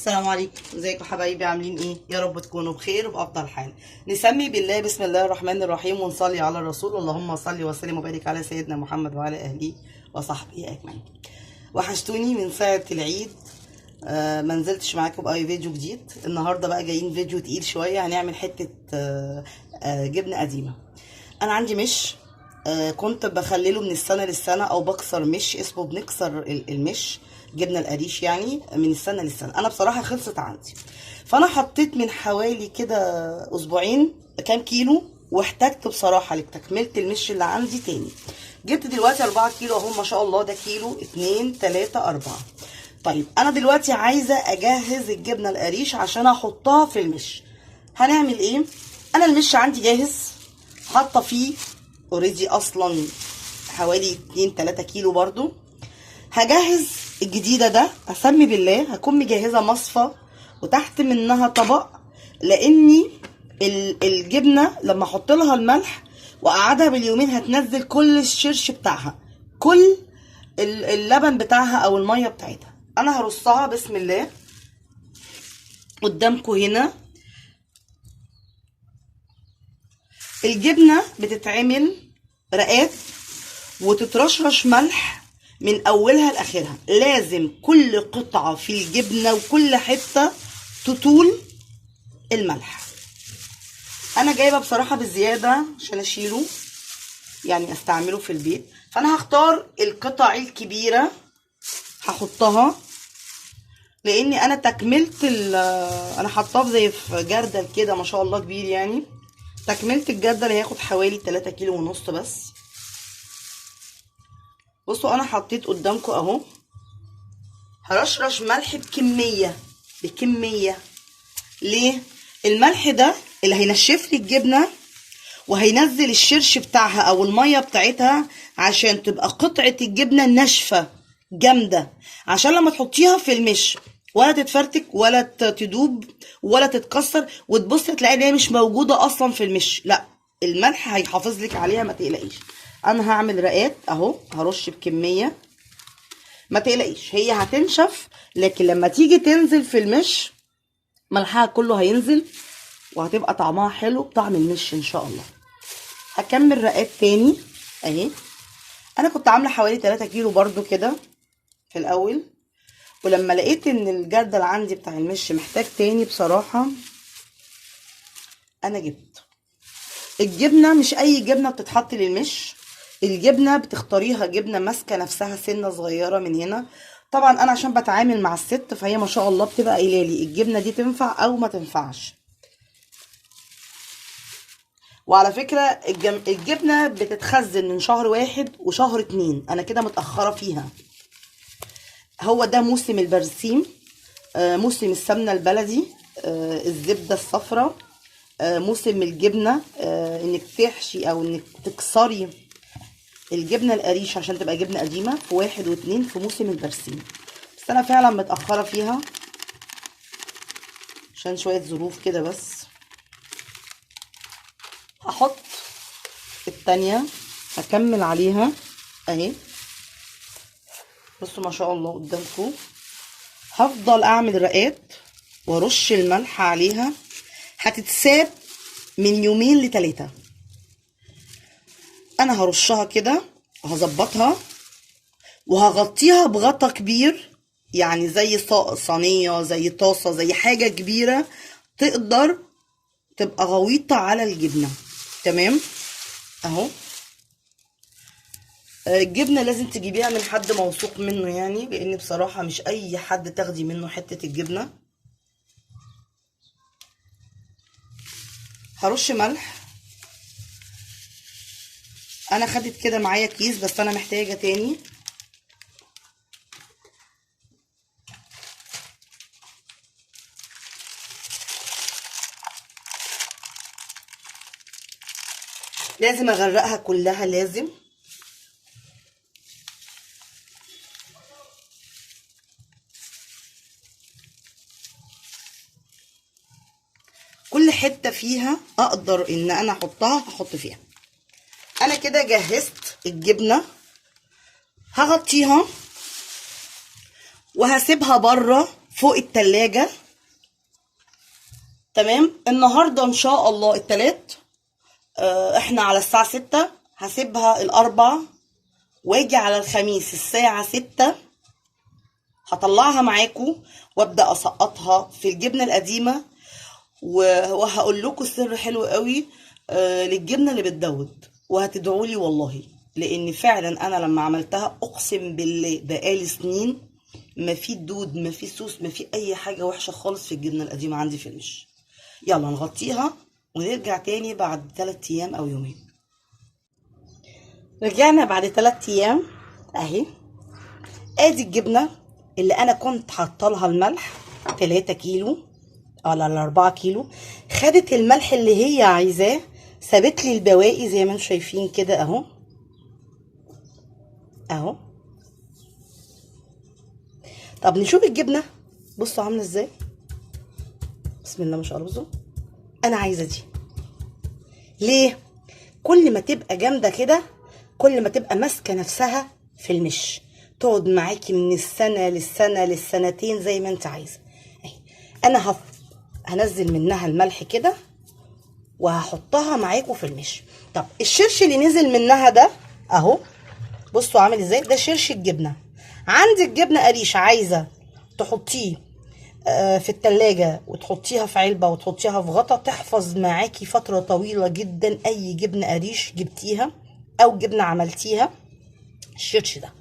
السلام عليكم، ازيكم حبايبي؟ عاملين ايه؟ يا رب تكونوا بخير وبافضل حال. نسمي بالله، بسم الله الرحمن الرحيم، ونصلي على الرسول. اللهم صل وسلم وبارك على سيدنا محمد وعلى اهله وصحبه اجمعين. وحشتوني من ساعة العيد، ما نزلتش معاكم باي فيديو جديد. النهارده بقى جايين فيديو تقيل شوية، هنعمل حتة جبنه قديمة. انا عندي مش كنت بخلله من السنة للسنة، او بكسر مش اسمه، بنكسر المش جبنه القريش يعني من السنة للسنة. انا بصراحة خلصت عندي، فانا حطيت من حوالي كده اسبوعين كام كيلو، واحتجت بصراحة لتكملة المش اللي عندي تاني. جبت دلوقتي 4 كيلو اهو ما شاء الله، ده كيلو 2 3 4. طيب انا دلوقتي عايزه اجهز الجبنة القريش عشان احطها في المش. هنعمل ايه؟ انا المش عندي جاهز، حاطه فيه already اصلا حوالي 2 3 كيلو برضو. هجهز الجديدة ده، اسمي بالله، هكون مجهزة مصفى وتحت منها طبق، لاني الجبنة لما احط لها الملح واقعدها باليومين هتنزل كل الشرش بتاعها، كل اللبن بتاعها او المية بتاعتها. انا هرصها بسم الله قدامكم هنا. الجبنة بتتعمل رقات وتترشرش ملح من اولها لاخرها، لازم كل قطعه في الجبنة وكل حتة تطول الملح. انا جايبه بصراحة بالزيادة عشان اشيله، يعني استعمله في البيت، فانا هختار القطع الكبيرة هحطها، لاني انا تكملت انا حطاه زي في جردل كده ما شاء الله كبير، يعني تكملة الجردل هياخد حوالي 3 كيلو ونص بس. بصوا انا حطيت قدامكم اهو، هرشرش ملح بكمية بكمية. ليه؟ الملح ده اللي هينشف لي الجبنة وهينزل الشرش بتاعها او المية بتاعتها، عشان تبقى قطعة الجبنة ناشفة جامدة، عشان لما تحطيها في المش ولا تتفرتك ولا تدوب ولا تتكسر، وتبص تلاقي ان هي مش موجودة اصلا في المش. لا، الملح هيحافظ لك عليها، ما تقلقيش. انا هعمل رقات اهو، هرش بكمية، ما تقلقيش هي هتنشف، لكن لما تيجي تنزل في المش ملحها كله هينزل وهتبقى طعمها حلو بطعم المش ان شاء الله. هكمل رقات تاني اهي. انا كنت عاملة حوالي 3 كيلو برضو كده في الاول، ولما لقيت ان الجردل عندي بتاع المش محتاج تاني بصراحة انا جبت الجبنة. مش اي جبنة بتتحط للمش، الجبنة بتختاريها جبنة ماسكة نفسها سنة صغيرة من هنا. طبعا انا عشان بتعامل مع الست فهي ما شاء الله بتبقى قايله لي الجبنة دي تنفع او ما تنفعش. وعلى فكرة الجبنة بتتخزن من شهر 1 وشهر 2، انا كده متأخرة فيها. هو ده موسم البرسيم، موسم السمنة البلدي، الزبدة الصفراء، موسم الجبنة، انك تحشي او انك تكسري الجبنة القريش عشان تبقى جبنة قديمة في 1 و2 في موسم البرسيم. بس انا فعلا متأخرة فيها عشان شوية ظروف كده. بس هحط التانية هكمل عليها اهي. بصوا ما شاء الله قدامكم. هفضل اعمل رقات وارش الملح عليها، هتتساب من يومين لتلاتة. انا هرشها كده وهظبطها وهغطيها بغطا كبير، يعني زي صينية، زي طاسة، زي حاجة كبيرة تقدر تبقى غويطة على الجبنة. تمام اهو. الجبنة لازم تجيبيها من حد موثوق منه، يعني لان بصراحة مش اي حد تاخدي منه حتة الجبنة. هرش ملح. انا خدت كده معايا كيس بس انا محتاجة تاني. لازم اغرقها كلها، لازم. كل حتة فيها اقدر ان انا احطها هحط فيها. انا كده جهزت الجبنة، هغطيها وهسيبها بره فوق التلاجة. تمام. النهارده ان شاء الله التلات، احنا على الساعة 6، هسيبها الاربع واجي على الخميس الساعة 6 هطلعها معاكم وابدا اسقطها في الجبنة القديمة. وهقول لكم سر حلو قوي للجبنه اللي بتدود، وهتدعوا لي والله، لان فعلا انا لما عملتها اقسم بالله بقالي سنين ما في دود، ما في سوس، ما في اي حاجة وحشة خالص في الجبنة القديمة عندي في المش. يلا نغطيها ونرجع تاني بعد 3 ايام او يومين. رجعنا بعد 3 ايام اهي. ادي الجبنة اللي انا كنت حاطه لها الملح 3 كيلو على 4 كيلو، خدت الملح اللي هي عايزاه، سابت لي البواقي زي ما انتم شايفين كده اهو اهو. طب نشوف الجبنة، بصوا عامله ازاي، بسم الله ما شاء الله. بصوا انا عايزه دي ليه؟ كل ما تبقى جامدة كده كل ما تبقى ماسكه نفسها في المش، تقعد معاكي من السنة للسنة للسنتين زي ما انت عايزه. اهي انا هنزل منها الملح كده وهحطها معاكم في المش. طب الشرش اللي نزل منها ده اهو، بصوا عامل ازاي، ده شرش الجبنة. عندك جبنه قريش عايزه تحطيه في التلاجة وتحطيها في علبة وتحطيها في غطا، تحفظ معاكي فترة طويلة جدا. اي جبنه قريش جبتيها او جبنه عملتيها الشرش ده.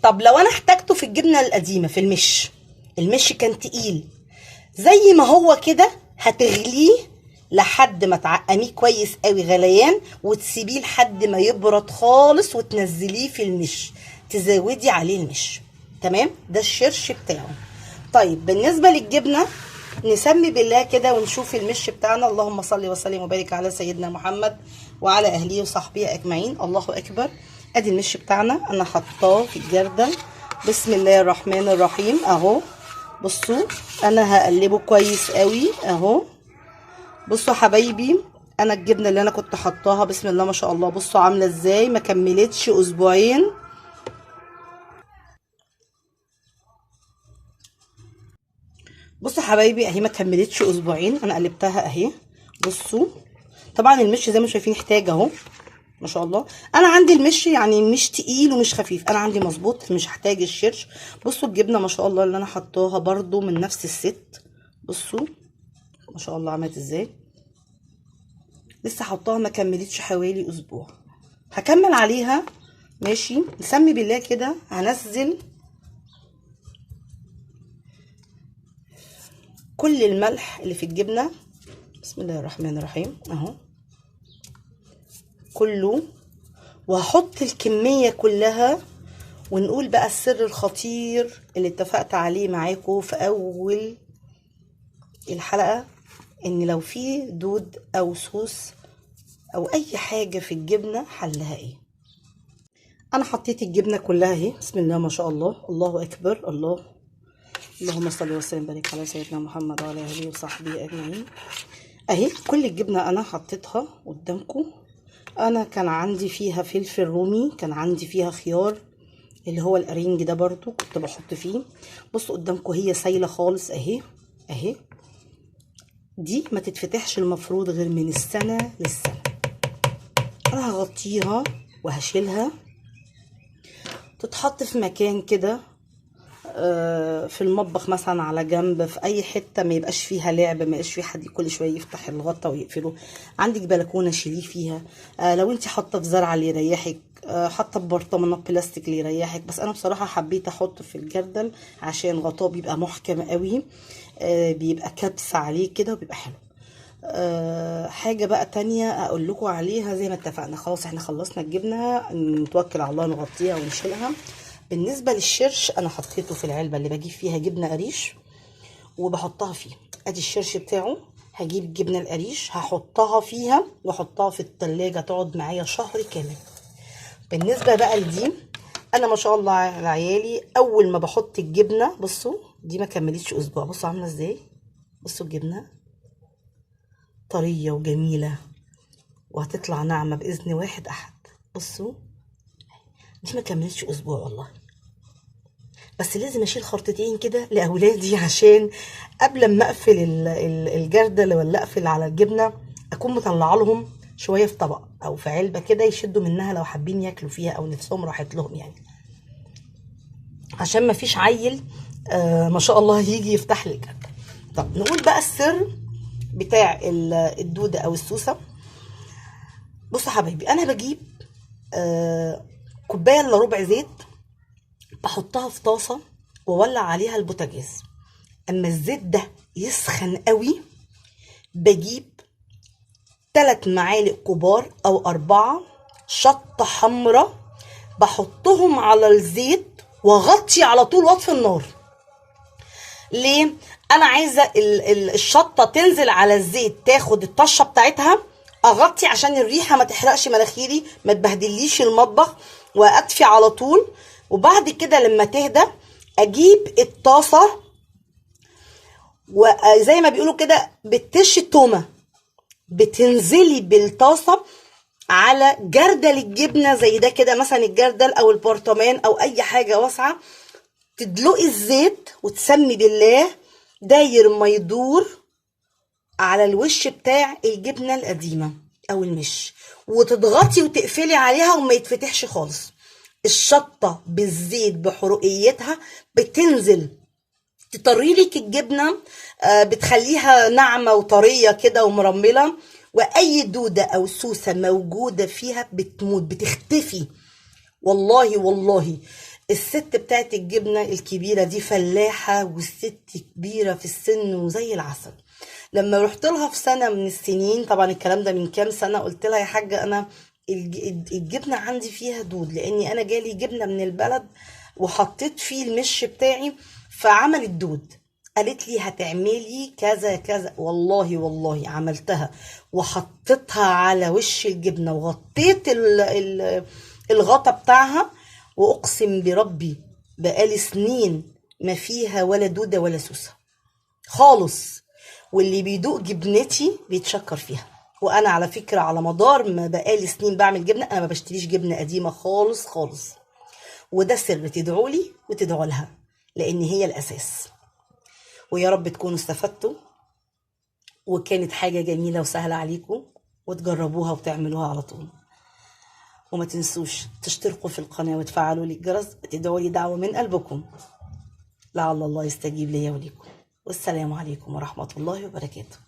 طب لو انا احتاجته في الجبنة القديمة في المش، المش كان تقيل زي ما هو كده، هتغليه لحد ما تعقميه كويس قوي غليان، وتسيبيه لحد ما يبرد خالص وتنزليه في المش، تزودي عليه المش. تمام، ده الشرش بتاعه. طيب بالنسبة للجبنه نسمي بالله كده ونشوف المش بتاعنا. اللهم صل وسلم وبارك على سيدنا محمد وعلى اهله وصحبه اجمعين. الله اكبر. ادي المش بتاعنا، انا حطاه في الجردل، بسم الله الرحمن الرحيم اهو. بصوا انا هقلبه كويس قوي اهو. بصوا حبايبي، انا الجبنة اللي انا كنت حطاها بسم الله ما شاء الله، بصوا عامله ازاي، ما كملتش اسبوعين. بصوا حبايبي اهي ما كملتش اسبوعين، انا قلبتها اهي. بصوا طبعا المش زي ما شايفين احتاج اهو ما شاء الله. انا عندي المش يعني مش تقيل ومش خفيف، انا عندي مظبوط، مش هحتاج الشرش. بصوا الجبنة ما شاء الله اللي انا حطاها برده من نفس الست، بصوا ما شاء الله عملت ازاي، لسه حطاها ما كملتش حوالي اسبوع. هكمل عليها ماشي. نسمي بالله كده، هنزل كل الملح اللي في الجبنة، بسم الله الرحمن الرحيم اهو كله، وهحط الكمية كلها. ونقول بقى السر الخطير اللي اتفقت عليه معاكم في اول الحلقة، ان لو في دود او سوس او اي حاجة في الجبنة حلها ايه. انا حطيت الجبنة كلها اهي، بسم الله ما شاء الله، الله اكبر، الله، اللهم صل وسلم وبارك على سيدنا محمد وعلى اله وصحبه اجمعين. اهي كل الجبنة انا حطيتها قدامكم. انا كان عندي فيها فلفل رومي، كان عندي فيها خيار اللي هو الارنج ده برضو كنت بحط فيه. بصوا قدامكم هي سايله خالص اهي اهي. دي ما تتفتحش المفروض غير من السنة للسنة. انا هغطيها وهشيلها، تتحط في مكان كده في المطبخ مثلا على جنب، في اي حتة ما يبقاش فيها لعب، ما يبقاش في حد كل شوية يفتح الغطا ويقفله. عندك بلكونة شيليه فيها، لو انت حاطه في زرعه اللي يريحك، حاطه في برطمانات بلاستيك اللي يريحك. بس انا بصراحة حبيت احط في الجردل عشان غطاه بيبقى محكم قوي، بيبقى كبس عليه كده وبيبقى حلو. حاجة بقى تانية اقول لكم عليها، زي ما اتفقنا خلاص احنا خلصنا الجبنة، نتوكل على الله نغطيها ونشيلها. بالنسبة للشرش انا حطيته في العلبة اللي بجيب فيها جبنه قريش وبحطها فيه. ادي الشرش بتاعه، هجيب جبنه القريش هحطها فيها واحطها في التلاجة تقعد معايا شهر كامل. بالنسبة بقى لدي، انا ما شاء الله على عيالي اول ما بحط الجبنة، بصوا دي ما كملتش اسبوع، بصوا عامله ازاي، بصوا الجبنة طرية وجميلة وهتطلع ناعمة باذن واحد احد. بصوا دي ما كملتش اسبوع والله. بس لازم اشيل خرطتين كده لاولادي عشان قبل ما اقفل الجردل ولا اقفل على الجبنة اكون مطلعه لهم شوية في طبق او في علبة كده يشدوا منها لو حابين ياكلوا فيها او نفسهم راحت لهم يعني، عشان ما فيش عيل ما شاء الله يجي يفتح لي الجردل. طب نقول بقى السر بتاع الدودة او السوسه. بصوا حبايبي، انا بجيب كوباية الا ربع زيت، بحطها في طاسه واولع عليها البوتاجاز. اما الزيت ده يسخن قوي بجيب 3 معالق كبار او 4 شطه حمراء، بحطهم على الزيت واغطي على طول واطفي النار. ليه؟ انا عايزه الشطه تنزل على الزيت تاخد الطشه بتاعتها، اغطي عشان الريحة ما تحرقش مناخيري، ما تبهدليش المطبخ، واطفي على طول. وبعد كده لما تهدى اجيب الطاسه وزي ما بيقولوا كده بتش التومه، بتنزلي بالطاسه على جردل الجبنة زي ده كده مثلا، الجردل او البرطمان او اي حاجة واسعة، تدلقي الزيت وتسمي بالله داير ما يدور على الوش بتاع الجبنة القديمة او المش، وتضغطي وتقفلي عليها وما يتفتحش خالص. الشطه بالزيت بحرقيتها بتنزل تطري لك الجبنة، بتخليها ناعمة وطريه كده ومرمله، واي دوده او سوسة موجودة فيها بتموت، بتختفي. والله والله الست بتاعت الجبنة الكبيرة دي فلاحة، والست كبيرة في السن وزي العسل. لما رحت لها في سنة من السنين، طبعا الكلام ده من كام سنة، قلت لها يا حاجة انا الجبنة عندي فيها دود، لاني انا جالي جبنه من البلد وحطيت فيه المش بتاعي فعملت دود. قالت لي هتعملي كذا كذا، والله والله عملتها وحطيتها على وش الجبنة وغطيت الغطا بتاعها، واقسم بربي بقالي سنين ما فيها ولا دوده ولا سوسة خالص. واللي بيدوق جبنتي بيتشكر فيها. وانا على فكرة على مدار ما بقالي سنين بعمل جبنه، انا ما بشتريش جبنه قديمة خالص خالص، وده سر تدعوا لي وتدعوا لها لان هي الاساس. ويا رب تكونوا استفدتوا وكانت حاجة جميلة وسهلة عليكم وتجربوها وتعملوها على طول. وما تنسوش تشتركوا في القناة وتفعلوا لي الجرس وتدعوا لي دعوه من قلبكم لعل الله يستجيب لي وليكم. والسلام عليكم ورحمة الله وبركاته.